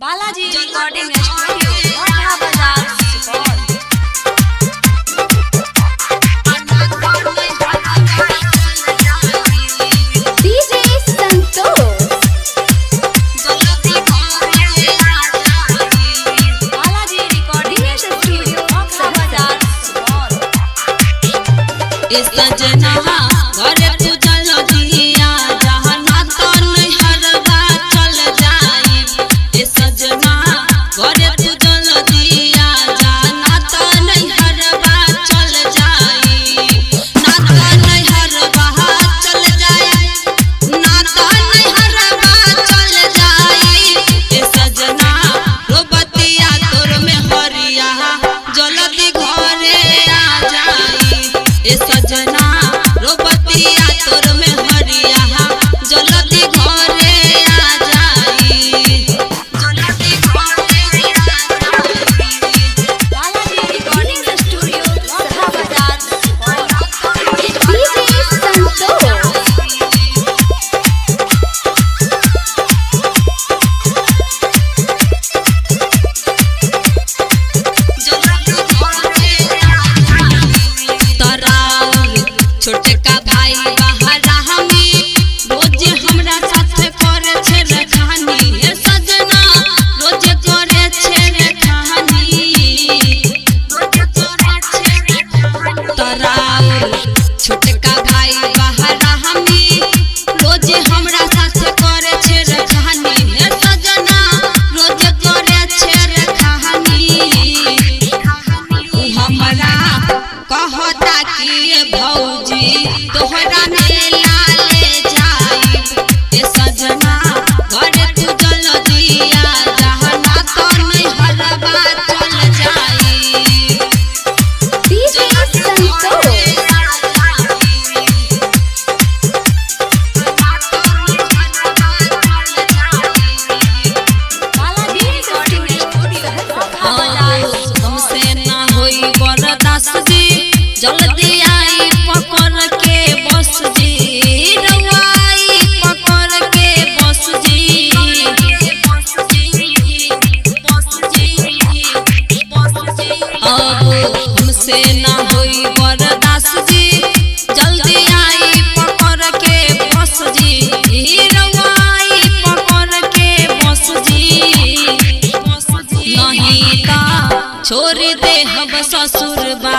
Balaji recording studio, मोटा बाजार, Supaul. DJ Santosh. Balaji recording studio, Mota बाजार, सुपौल। सजना घरे तू चल दिया जहना तो नैहरवा चल जाई। ए सजना घरे तू चल दिया जहना तो नैहरवा चल जाई। ना तो नैहरवा चल जाई, ना तो नैहरवा चल जाई। ए सजना रोबतिया तोर में हरिया जल्दी घरे आ जाई। ए सजना रोबतिया तोर में हरिया जल्दी घरे आ जाई। जल्दी घरे आ जाई। बालाजी रिकॉर्डिंग स्टूडियो, मोटा बाजार, सुपौल। DJ Santosh. तराउर छोटका भाई बहरा हमी रोज हमरा साथ करे छे रे कहानी। हे सजना रोज करे छे रे कहानी। तराउर छोटका भाई बहरा हमी रोज हमरा साथ करे छे रे कहानी। हे सजना रोज करे छे रे कहानी। हमरा कहता कि भौजी तोहरा मेला ले जाई। ए सजना घरे तू चल दिया जहना तो नैहरवा चल जाई। DJ Santosh. Balaji recording studio, Mota बाजार, सुपौल। हमसे ना होई बर्दाश्त जी, जल्दी आई पकड़ के बस जी। रउआ आई पकड़ के बस जी। अब हमसे ना होई बर्दाश्त जी, जल्दी आई पकड़ के बस जी। रउआ आई पकड़ के बस जी। नहीं ता छोड़ दे हम ससुरबा।